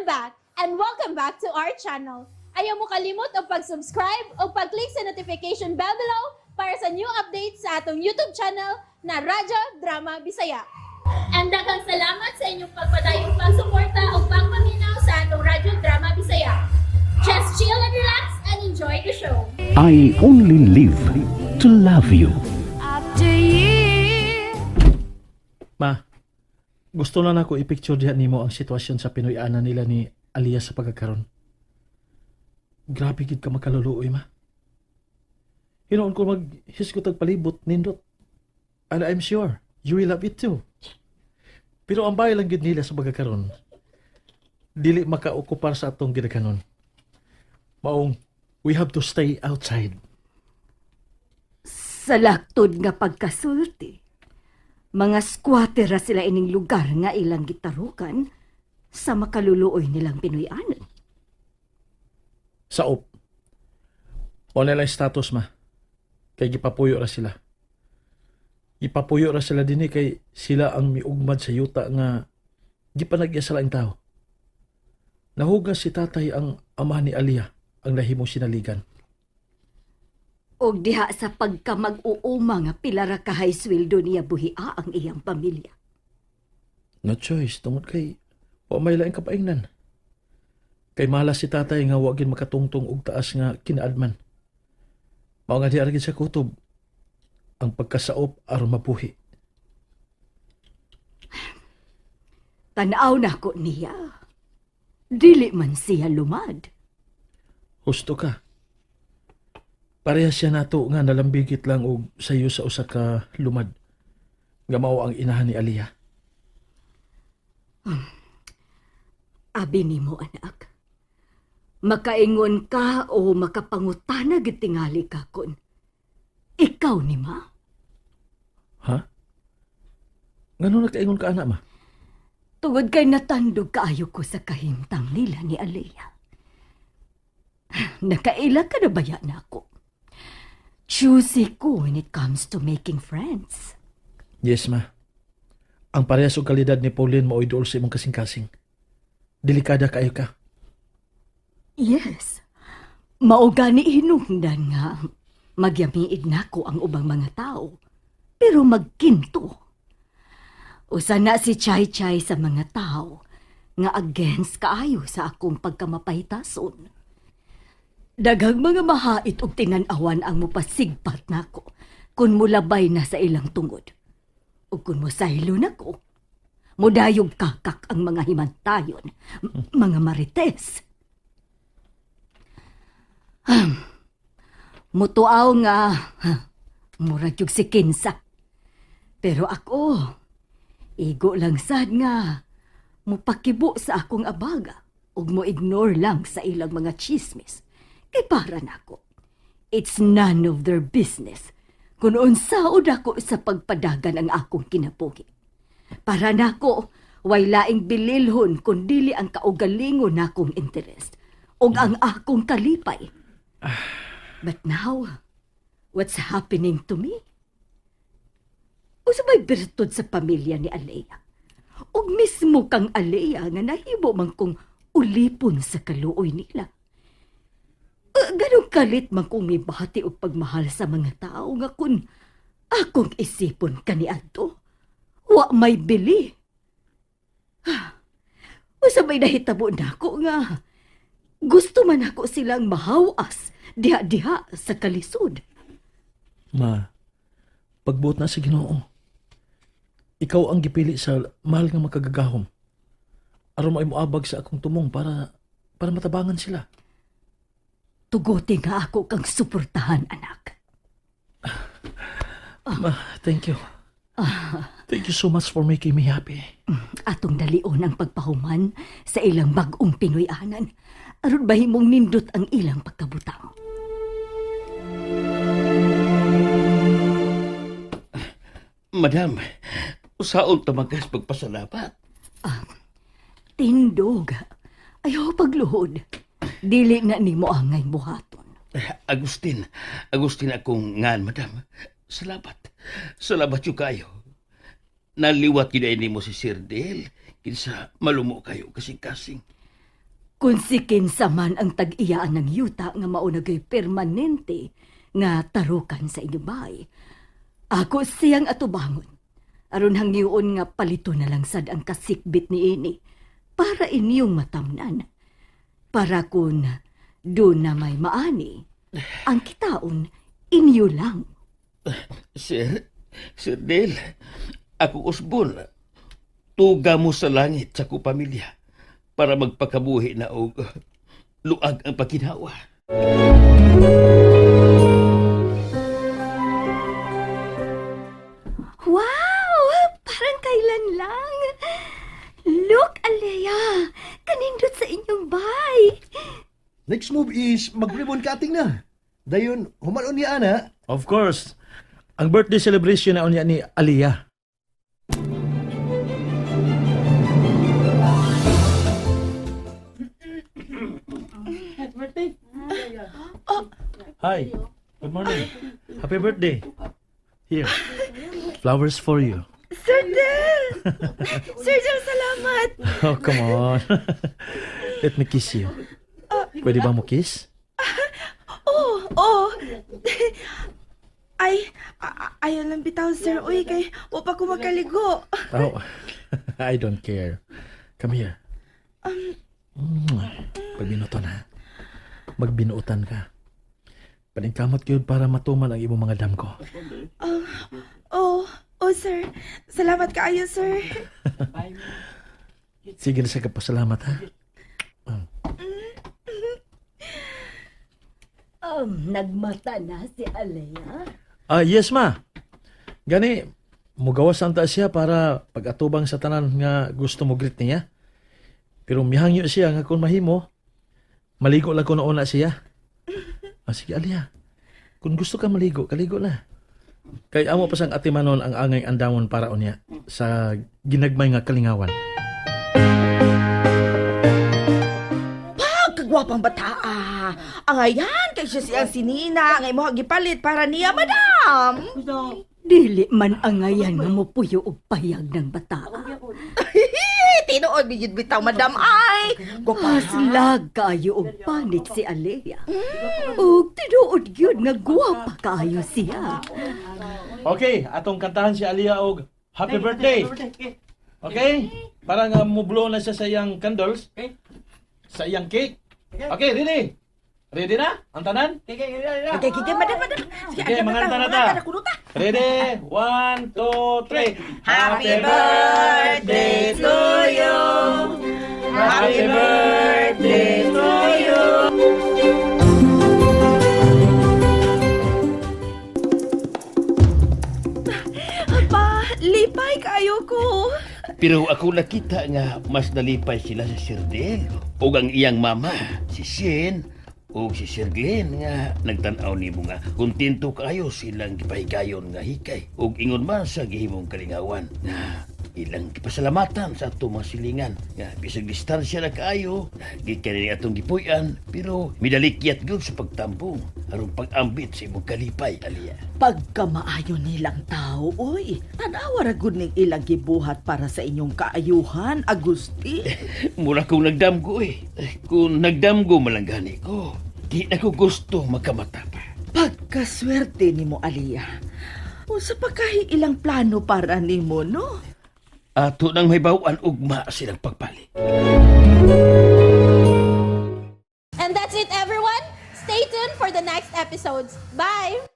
I'm back and welcome back to our channel. Ayaw mo kalimot og pag-subscribe o pag-click sa notification bell below para sa new updates sa atong YouTube channel na Radyo Drama Bisaya. And daghang salamat sa inyong pagpadayong pagsuporta o pagpaminaw sa atong Radyo Drama Bisaya. Just chill and relax and enjoy the show. I only live to love you. After years. Ma, gusto na nako i-picture diha nimo ang sitwasyon sa Pinoy-ana nila ni Aliyah sa pagkakaron. Grabe gid ka makaluluoy, ma. Hinuon ko maghisgot og palibot nindot. And I'm sure you will love it too. Pero ang bahay lang gid nila sa pagkakaron, dili makaokupar sa atong gidaghanon. Maong we have to stay outside. Sa laktod nga pagkasulti, mga squatter ra sila ining lugar nga ilang gitarukan sa makaluluoy nilang Pinoy-anan. Saop. Mao na lang status, ma. Kay gipapuyo ra sila. Gipapuyo ra sila dinhi kay sila ang miugmad sa yuta nga gipanagya sa laing tao. Nahugas si tatay, ang ama ni Aliyah, ang nahimong sinaligan. Og diha sa pagka mag-uuma nga pila ra kahay sweldo niya buhia ang iyang pamilya. No choice tungod kay wa may laing kapaingnan. Kay malas si tatay nga wa gid makatungtong og taas nga kinaadman. Mao nga diha ra gid sa kutob ang pagkasaop aron mabuhi. Tan-aw nako niya. Dili man siya lumad. Husto ka. Parehas siya nato nga nalambigit lang og sayo sa usa ka lumad nga mao ang inahan ni Aliyah. Abi nimo, anak. Makaingon ka o makapangutana gid tingali ka kon ikaw ni ma. Ha? Ngano nakaingon ka ana, ma? Tungod kay natandog kaayo ko sa kahimtang nila ni Alea. Nakaila ka na baya na ako? Choosy ko when it comes to making friends. Yes, ma. Ang parehas og kalidad ni Pauline mao'y duol sa imong kasing-kasing. Delikada kaayo ka. Yes. Mao gani hinungdan nga magyamiid nako ang ubang mga tao. Pero magkinto. Usa na si Chay Chay sa mga tao nga against kaayo sa akong pagkamapahitason. Daghang mga mahait og tinan-awan ang mupasigpat nako kung mulabay na sa ilang tungod. Ug kung mosaylo nako, mudayog kakak ang mga himantayon, mga marites. Mutuaw nga, ha, murag yung si Kinsa. Pero ako, igo lang sad nga, mupakibo sa akong abaga ug mo ignore lang sa ilang mga chismis. Kay para nako, it's none of their business kung unsaon ako sa pagpadagan ang akong kinabuhi. Para nako, way laing bililhon kun dili ang kaugalingon nakong interest ug ang akong kalipay. But now, what's happening to me? Unsa may bertud sa pamilya ni Alea? Ug mismo kang Alea nga nahimo man kong ulipon sa kaluoy nila. Ganong kalit man kong mibati og pagmahal sa mga tao nga kun akong isipon kaniadto, wa may bili. Unsa may nahitabo nako nga gusto man ako silang mahawas diha-diha sa kalisod? Ma, pagbuot na sa Ginoo. Ikaw ang gipili sa mahal nga makagagahom aron may moabag sa akong tumong para matabangan sila. Tuguti nga ako kang suportahan, anak. Ma, thank you. Thank you so much for making me happy. Atong dalion ang pagpahuman sa ilang bag-ong Pinoy-anan aron mahimong nindot ang ilang pagkabutang. Madam, usaon tamagas pagpasalamat? Tindog. Ayaw pagluhod. Dili na nimo angay buhaton. Agustin, Agustin akong ngan, madam. Salamat. Salamat yung kayo. Naliwat gid nimo si Sir Del, kinsa malumo kayo kasing-kasing. Kung si kinsa man ang tag-iyaan ng yuta nga mao na gyoy permanente nga tarukan sa inyong bahay, ako siyang atubangon. Aron hangyoon nga palito na lang sad ang kasikbit ni ini para inyong matamnan. Para kun doon na may maani, ang kitaon inyo lang. Sir, Sir Del, ako usbon. Tuga mo sa langit sa ko pamilya para magpakabuhi na og luag ang pagkinawa. Wow! Parang kailan lang. Look, Alea! Kanindot sa inyong bay. Next move is mag-ribbon cutting na. Dayon, humalon niya ana. Of course. Ang birthday celebration na unya ni Aliyah. Hi. Good morning. Happy birthday. Here. Flowers for you. Sir Del! Sir Del, salamat! Oh, come on. Let me kiss you. Pwede ba mo kiss? Oh, oh! Ay, ayaw lang bitaw, sir. Uy, kay, wa pa ko makaligo. Oh, I don't care. Come here. Pagbinutan ha. Magbinuotan ka. Paningkamot yun para matuman ang imong mga damgo. Oh, oh, sir. Salamat kaayo, sir. Sige na sa kapasalamat ha. Nagmata na si Alea. Ah, yes ma. Gani, mugawas ang taas siya para pag-atubang sa tanan nga gusto mo greet niya. Pero mihangyo siya nga kung mahimo, maligo lang ko noon na siya. Ah, sige, Alia. Kung gusto ka maligo, kaligo na. Kay amo pa sang atimanon ang angay andamon para unya sa ginagmay nga kalingawan. Pagkagwapang bata, ah. Ang ayan, kay siya siyang sinina. Ang imo gipalit para niya, madam. Dili man angayan nga mopuyo og payag ng bata. Tinuod, bigid bitaw, madam, ay. Gwapa. Aslag kaayo og panit si Alea. Ug tinuod gyud nga gwapa kaayo siya. Okay, atong kantahan si Alia og Happy Birthday. Okay? Para nga mublo na siya sa iyang candles. Sa iyang cake. Okay, ready? Ready na? Ang tanan? Okay, okay, madam, madam. Sige, Okay, andam na manganta ta, na ta. manganta na kuno ta. Ready? 1, 2, 3. Happy birthday to you. Happy birthday to you. Aba, lipay kayo ko. Pero ako nakita nga mas nalipay sila sa Sir Del ug ang iyang mama, si Shin, ug si Sir Glenn nga nagtan-aw nimo nga kontento kaayo silang gipahigayon nga hikay ug ingon man sa gihimong kalingawan nga ilang gipasalamatan sa atong mga silingan nga bisag distansya na kaayo gikan ni atong gipuy-an pero midalikyat gyud sa pagtambong aron pag-ambit sa imong kalipay, Alia. Pagkamaayo nilang tao, oy. Tanawa ra gud ning ilang gibuhat para sa inyong kaayuhan, Agustin. Mura kong nagdamgo eh. Kung nagdamgo malanggani ko, di na ko gusto magkamata pa. Pagkaswerte nimo, Aliyah. Unsa pa kahi ilang plano para nimo, no? Ato nang may bawaan ugma silang pagpalit. And that's it, everyone. Stay tuned for the next episodes. Bye!